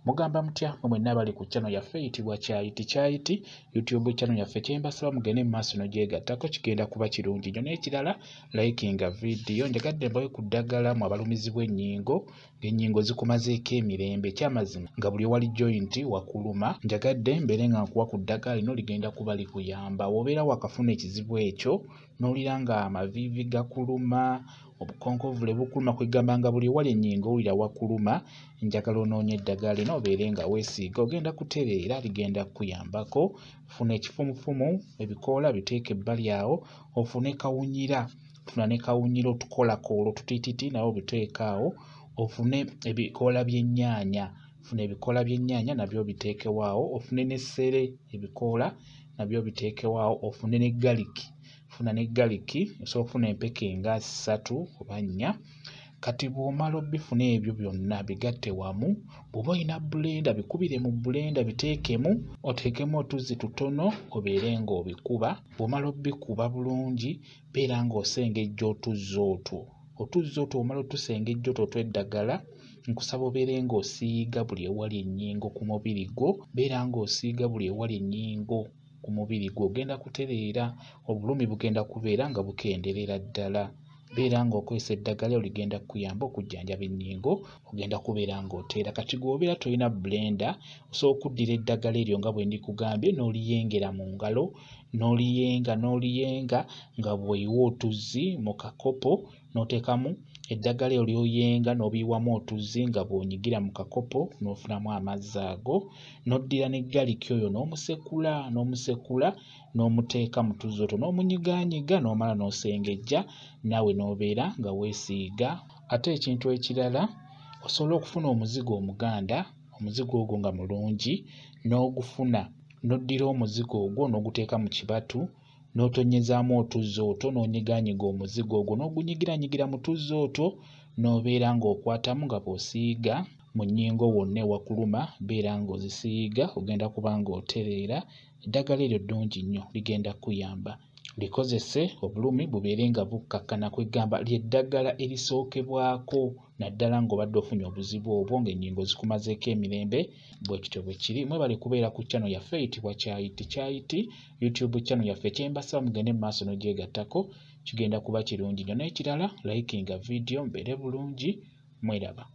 Mugamba mutya mwe mwenna abali ku channel yaffe eyitibwa Kyayiti Kyayiti YouTube channel yaffe? Kyembasaba mugende mu maaso n'ogyegattako, kigenda kuba kirungi nnyo. N'ekirala, likinga vidiyo. Njagadde mbawe ku ddagala mu abalumizibwa ennyingo, ng'ennyingo zikumazeeko emirembe, ekyamazima nga buli ewali joint wakuluma. Njagadde mbeere nga nkuwa ku ddagala lino, ligenda kuba likuyamba. Bw'obeera wakafuna ekizibu ekyo n'owulira nga amaviivi gakuluma, obukonkovule bukuluma, kwegamba nga buli ewali ennyingo owulira wakuluma, njagala onoonye eddagala lino obeere nga weesiiga, ogenda kutereera, ligenda kukuyambako. Funa ekifumufumu, ebikoola biteeke ebbali awo, ofune kawunyira, funa ne kawunyira otukolakoola otutiititi nawe obiteeke awo, ofune ebikoola by'ennyaanya, funa ebikoola by'ennyaanya nabyo obiteekewo awo, ofune n'essere ebikoola nabyo obiteekewo awo, ofune ne galiki, funa ne galiki, osobola okufuna empeke nga 3 oba 4. Kati bw'omala obifuna ebyo byonna bigatte wamu, bw'oba olina blender bikubire mu blender, biteekemu, oteekemu otuzzi tutono obeere ng'obikuba. Bw'omala obikuba bulungi, beera ng'osengejja otuzzi otwo. Otuzzi otwo bw'omala otusengejja otwo otw'eddagala, nkusaba obeere ng'osiiga buli ewali ennyingo ku mubiri gwo, beera ng'osiiga buli ewali ennyingo ku mubiri gwo, ogenda kutereera, obulumi bugenda kubeera nga bukendeerera ddala. Beera ng'okozesa eddagala eryo, ligenda kukuyamba okujjanjaba ennyingo, ogenda kubeera ng'oteera. Kati gw'obeera tolina blender, osobola okuddira eddagala eryo nga bwe ndikugambye n'oliyengera mu ngalo, n'oliyenga n'oliyenga nga bw'oyiwa otuzzi mu kakopo, n'oteekamu eddagala eryo ly'oyenga n'obiyiwamu otuzzi nga bw'onyigira mu kakopo n'ofunamu amazzi ago, n'oddira ne galiki oyo n'omusekula n'omusekula n'omuteeka mu tuzzi otwo n'omunyigaanyiga n'omala n'osengejja naawe n'obeera nga weesiiga. Ate ekintu ekirala, osobola okufuna omuzigo omuganda, omuzigo ogwo nga mulungi, n'ogufuna n'oddira omuzigo ogwo n'oguteeka mu kibatu n'otonnyezaamu otuzzi otwo n'onyigaanyiga omuzigo ogwo n'ogunyigiranyigira mu tuzzi otwo n'obeera ng'okwatamu nga bw'osiiga mu nnyingo wonna ewakuluma, beera ng'ozisiiga, ogenda kuba ng'otereera. Eddagala eryo ddungi nnyo, ligenda kukuyamba. Likozese obulumi bubeere nga bukkakkana, kwegamba ly'eddagala erisookebwako naddala ng'obadde ofunye obuzibu obwo ng'ennyingo zikumazeeko emirembe. Bwe kityo bwe kiri. Mwebale kubeera ku channel yaffe eyitibwa Kyayiti Kyayiti YouTube channel yaffe. Kyembasaba mugende mu maaso n'ogyegattako, kigenda kuba kirungi nnyo. N'ekirala, likinga vidiyo, mbeere bulungi, mweraba.